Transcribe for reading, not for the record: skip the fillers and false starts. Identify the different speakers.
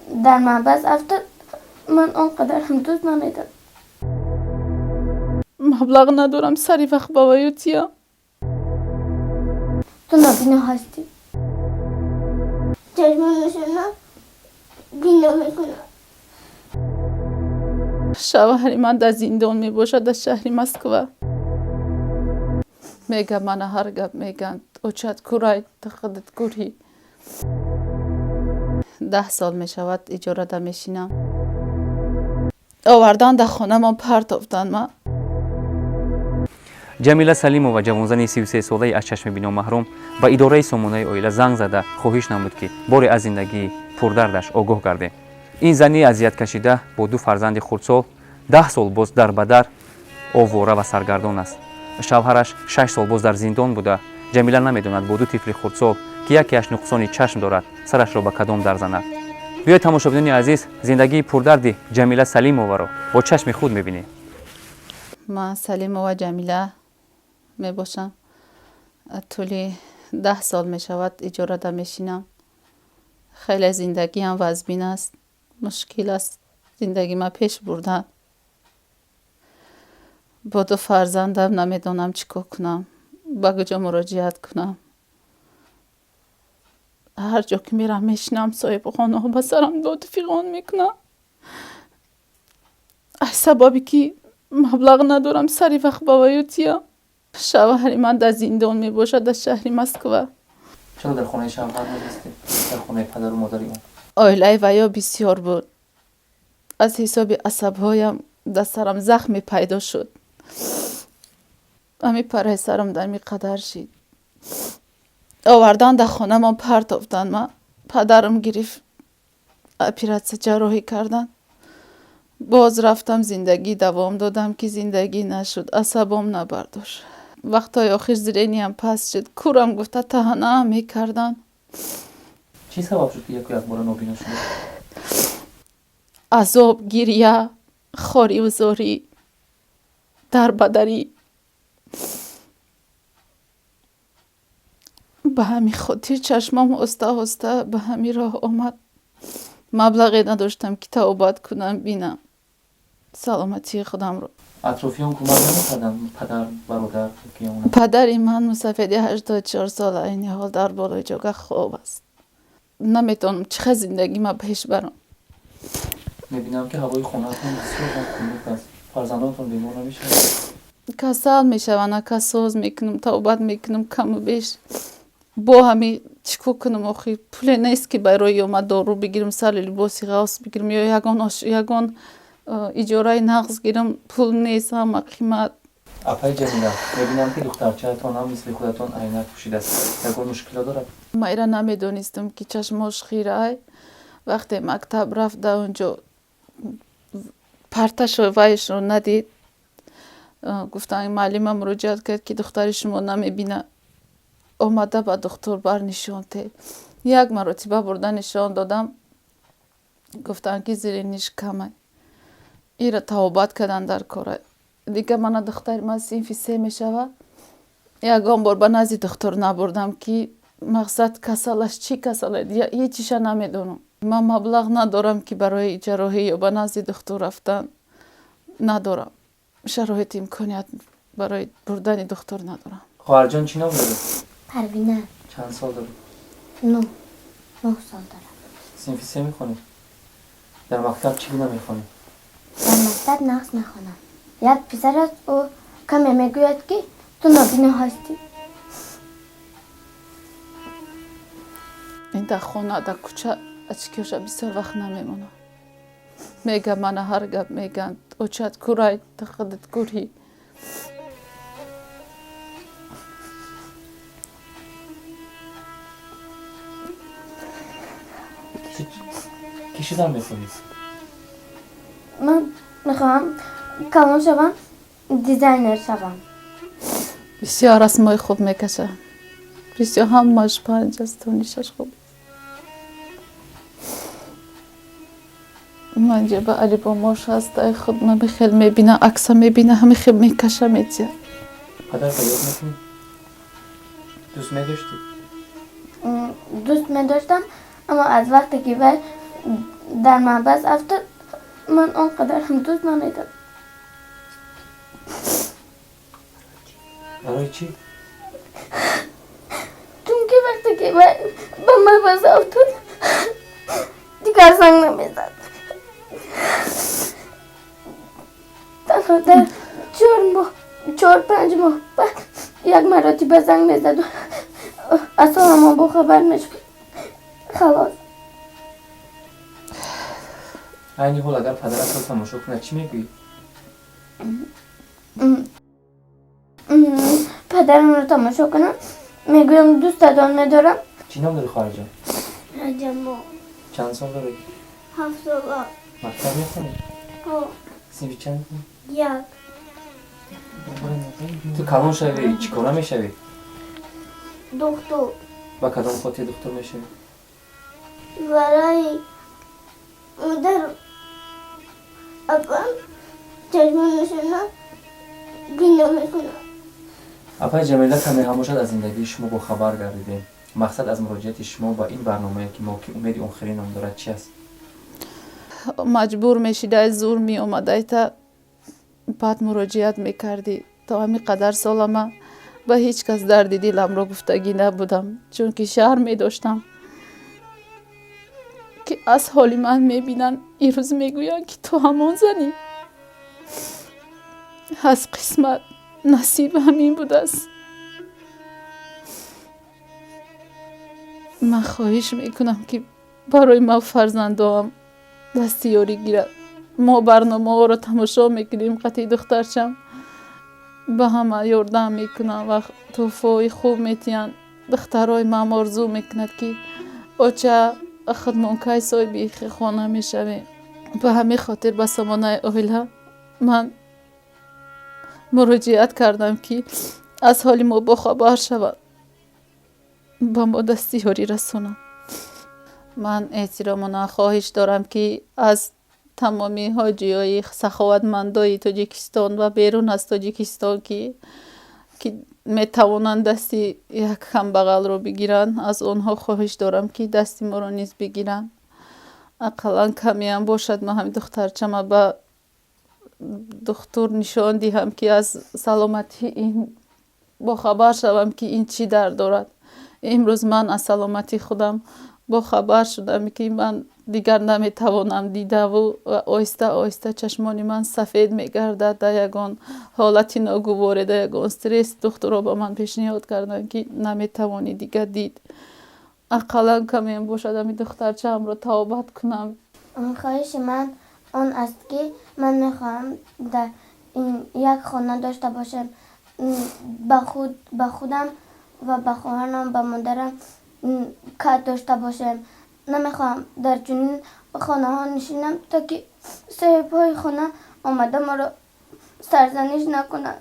Speaker 1: Дар маҳбас афтод, ман он қадар ҳам дӯст намедорам.
Speaker 2: Маблағ надорам сари вақт ба ваютия.
Speaker 1: Ту нобино ҳастӣ. Чашмонашона бино мекунад.
Speaker 2: Шавҳари ман дар зиндон мебошад, дар шаҳри Москва. Мегӯяд, мана ҳар гап мегӯянд, очат курай, ту худат курӣ. 10 сол мешавад иҷорада мешинам. Овардан дар хонамон партофтанд ма.
Speaker 3: Ҷамила Салимова, ҷавонзани 33-солаи аз чашми бино маҳрум, ба идораи сомонаи оила занг зада хоҳиш намуд, ки боре аз зиндагии пурдардаш огоҳ гардем. Ин зани азияткашида бо ду фарзанди хурдсол 10 сол боз дар ба дар овора ва саргардон аст. Шавҳараш 6 сол боз дар зиндон буда. Ҷамила намедонад, бо ду тифли хурдсол, ки якеаш нуқсони чашм дорад, сарашро ба кадом дар занад. Биёед, тамошобинони азиз, зиндагии пурдарди Ҷамила Салимоваро бо чашми худ мебинем.
Speaker 2: Ман Салимова Ҷамила мебошам. Тӯли 10 сол мешавад иҷорада мешинам. Хеле зиндагиам вазмин аст, мушкил аст зиндагӣ ма пеш бурдан. Бо ду фарзандам намедонам чӣ кор кунам, ба куҷо муроҷиат кунам. Ҳар ҷо ки мерам, мешинам, соҳибхонаҳо ба сарам доду фиғон мекунанд. Аз сабабе ки маблағ надорам сари вақт ба ваютия. Шавҳари ман дар зиндон мебошад, дар шаҳри Москва.
Speaker 3: Чаро дар хонаи шавҳар назистед, дар хонаи падару модари он?
Speaker 2: Оилаи ваё бисёр буд. Аз ҳисоби асабҳоям дар сарам захме пайдо шуд. Ҳами параи сарам дар ми қадар шид. Овардан дар хонамон партофтанд ма. Падарам гирифт, оператсия ҷарроҳӣ карданд. Боз рафтам, зиндагӣ давом додам, ки зиндагӣ нашуд, асабом набардошт. Вақтҳои охир зрениям паст шуд, курам гуфта таҳанаам мекарданд.
Speaker 3: Чӣ сабаб шуд, ки яку якбора нобино шудед?
Speaker 2: Азоб, гирья, хориву зорӣ, дарбадарӣ. Ба ҳамин хотир чашмом оста оста ба ҳамин роҳ омад. Маблағе надоштам, ки тавобат кунам, бинам саломатии худамро.
Speaker 3: Атрофиён кӯмак намекарданд, падар, бародар?
Speaker 2: Падари ман мусафеди 84 сола айни ҳол дар болои ҷога хоб аст. Наметавонам чӣ хел зиндагӣ ма пеш барам.
Speaker 3: Мебинам, ки ҳавои хонаатон бисёр хунук аст. Фарзандонатон бемор намешаванд?
Speaker 2: Касал мешаванд, ака, соз мекунам, тавбат мекунам каму беш. Бо ҳами чӣ кор кунам охир? Пуле нест, ки барои ё ман дору бигирам, сари либоси ғафс бигирам ё ягон иҷораи нағз гирам. Пул нест, ҳама қимат.
Speaker 3: Апаи Ҷамила, мебинам, ки духтарчаатон ҳам мисли худатон айнак пӯшидааст. Ягон мушкило дорад?
Speaker 2: Ман ира намедонистам, ки чашмош хирай. Вақте мактаб рафт, дар он ҷо парташо вайшро надид. Гуфтанд, муаллима муроҷиат кард, ки духтари шумо намебинад. Омада ба духтур бар нишон те. Як маротиба бурда нишон додам, гуфтанд, ки зрениш камай. Ира тавобат карданд дар кора. Дигар мана духтари ман синфи се мешавад, ягон бор ба назди духтур набурдам, ки мақсад касалаш чӣ касала, ҳечиша намедонам. Ман маблағ надорам, ки барои ҷарроҳӣ ё ба назди духтур рафтан надорам. Шароити имконият барои бурдани духтур надорам.
Speaker 3: Хоҳарҷон, чӣ ном доред?
Speaker 1: Парвина.
Speaker 3: Чанд сол доред?
Speaker 1: 9 сол дорам.
Speaker 3: Синфи се мехонед? Дар мактаб чӣ гуна мехонед?
Speaker 1: Дар мактаб нағз мехонам. Як писар аст, ӯ каме мегӯяд, ки ту нобино ҳастӣ.
Speaker 2: Ин дар хона, дар кӯча очкиёша бисёр вақт намемонад. Мегӯяд, мана ҳар гап мегӯянд, очат курай, ту худат курӣ.
Speaker 3: Кӣ шудан мехоҳед?
Speaker 1: Ман мехоҳам калон шавам, дизайнер шавам.
Speaker 2: Бисёр расмҳои хуб мекашад, бисёр, ҳамаш панҷ аст, донишаш хуб. Ман ҷеба алибомош ҳаст, ай худ ҳами хел мебина, акса мебина, ҳами хел мекаша, метиҳад.
Speaker 3: Падарро ёд мекунӣ? Дӯст медоштӣ?
Speaker 1: Дӯст медоштам, аммо аз вақте ки вай дар маҳбас афтод, ман он қадар ҳам дӯст намедорам.
Speaker 4: Барои чӣ?
Speaker 1: Чунки вақте ки ба маҳбас афтод, дигар занг намезад. Танҳо дар 4 моҳ, 4-5 моҳ баъд як маротиба занг мезаду аз ҳоламон бохабар мешуд. Халос.
Speaker 4: Айни ҳол агар падаратро тамошо кунад, чӣ мегӯӣ?
Speaker 1: Падарамро тамошо кунам, мегӯям: дӯстатон медорам.
Speaker 4: Чӣ ном дорӣ, хоҳарҷон?
Speaker 1: Раҷабо.
Speaker 4: Чанд сол дорӣ?
Speaker 1: 7 сола.
Speaker 4: Мактаб мехонӣ? Синфи чанд?
Speaker 1: Як.
Speaker 4: Ту калон шавӣ, чӣ кора мешавӣ?
Speaker 1: Духтур.
Speaker 4: Ба кадом хотир духтур мешавӣ?
Speaker 1: Барои модар, апам чашмонашона бино мекунам.
Speaker 4: Апаи Ҷамила, каме ҳам бошад, аз зиндагии шумо бохабар гардидем. Мақсад аз муроҷиати шумо ба ин барномае, ки мо ки «Умеди охирин» ном дорад, чи аст?
Speaker 2: Маҷбур мешидай, зур меомадайта, баъд муроҷиат мекардӣ. То ҳамин қадар сола ман ба ҳеҷ кас дарди диламро гуфтагӣ набудам, чунки шарм медоштам, ки аз ҳоли ман мебинанд, ирӯз мегӯянд, ки ту ҳамон занӣ. Аз қисмат насиб ҳамин будааст. Ман хоҳиш мекунам, ки барои ман фарзандоам дасти ёрӣ гирад. Мо барномаҳоро тамошо мекунем қатъи духтарчам, ба ҳама ёрдам мекунанд ва тӯҳфаҳои хуб метиҳанд. Духтарои ман орзу мекунад, ки оча, худмон кай соҳиби хона мешавем. Ба ҳамин хотир ба сомонаи оила ман муроҷиат кардам, ки аз ҳоли мо бохабар шавад, ба мо дасти ёрӣ расонанд. Ман эҳтиромона хоҳиш дорам, ки аз тамоми ҳоҷиҳои саховатмандои Тоҷикистон ва берун аз Тоҷикистон, ки метавонанд дасти як камбағалро бигиранд, аз онҳо хоҳиш дорам, ки дасти моро низ бигиранд. Ақаллан камеам бошад, ман ҳамин духтарчама ба духтур нишон диҳам, ки аз саломатии ин бохабар шавам, ки ин чӣ дард дорад. Имрӯз ман аз саломатии худам бохабар шудам, ки ман дигар наметавонам дидаву оҳиста оҳиста чашмони ман сафед мегардад. Дар ягон ҳолати ногуворе, дар ягон стресс духтурҳо ба ман пешниҳод карданд, ки наметавонӣ дигар дид. Ақаллан камеам бошад, ҳамин духтарчаамро табобат кунам.
Speaker 1: Хоҳиши ман он аст, ки ман мехоҳам дар як хона дошта бошам, ба худам ва ба хоҳарам, ба модарам кат дошта бошем. Намехоҳам дар чунин хонаҳо нишинам, то ки соҳибҳои хона омада моро сарзаниш накунанд.